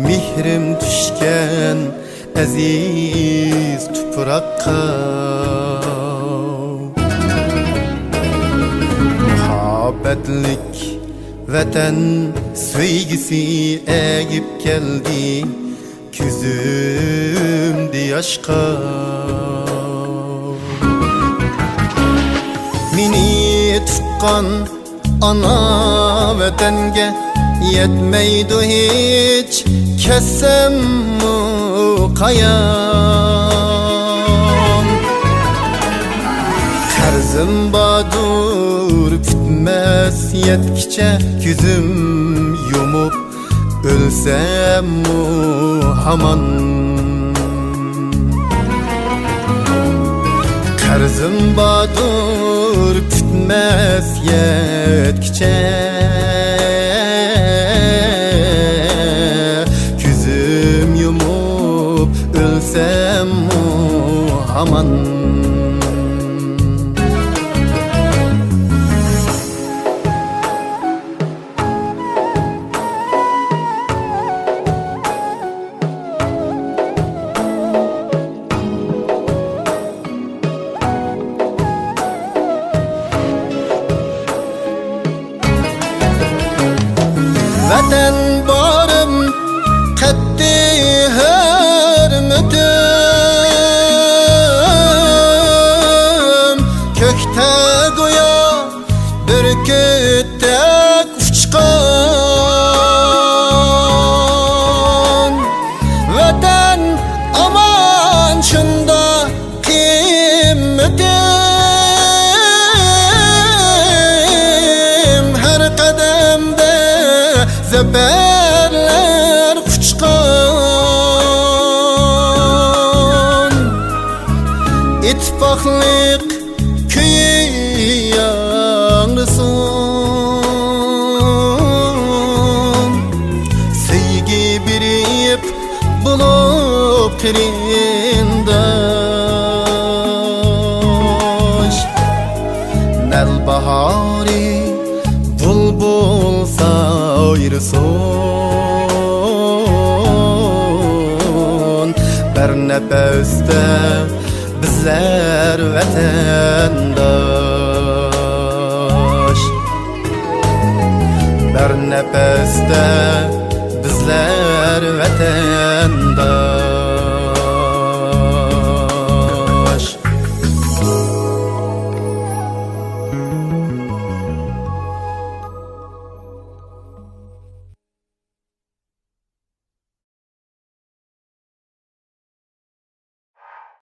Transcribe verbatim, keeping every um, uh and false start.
مېھرىم چۈشكەن ئەزىز تۇپراققا. مۇھەببەتلىك ۋەتەن سۆيگۈسى ئەگىپ كەلدى كۆزۈمدە ياشقا. مېنى تۇغقان ئانا ۋەتەنگە يەتمەيدۇ ھېچ، كەتسەممۇ قايام. قەرزىم باردۇر پۈتمەس يەتكۈچە، كۆزۈم يۇمۇپ ئۆلسەممۇ ھامان. قەرزىم باردۇر پۈتمەس يەتكۈچە، كۆزۈم يۇمۇپ ئۆلسەممۇ ھامان. ۋەتەن بارىم، قەتئىي ھۆرمىتىم، كۆكتە گويا بۈركۈتتەك ئۇچقان. ۋەتەن ئامان شۇنداق قىممىتىم، ھەر قەدەمدە زەپەرلەر قۇچقان. ئىتتىپاقلىق كۈيى ياڭرىسۇن، سۆيگۈ بېرىپ بولۇپ قېرىنداش. نەل باھارى بۇلبۇل سايرىسۇن، بىر نەپەستە بىزلەر ۋەتەنداش، بىر نەپەستە بىزلەر ۋەتەن.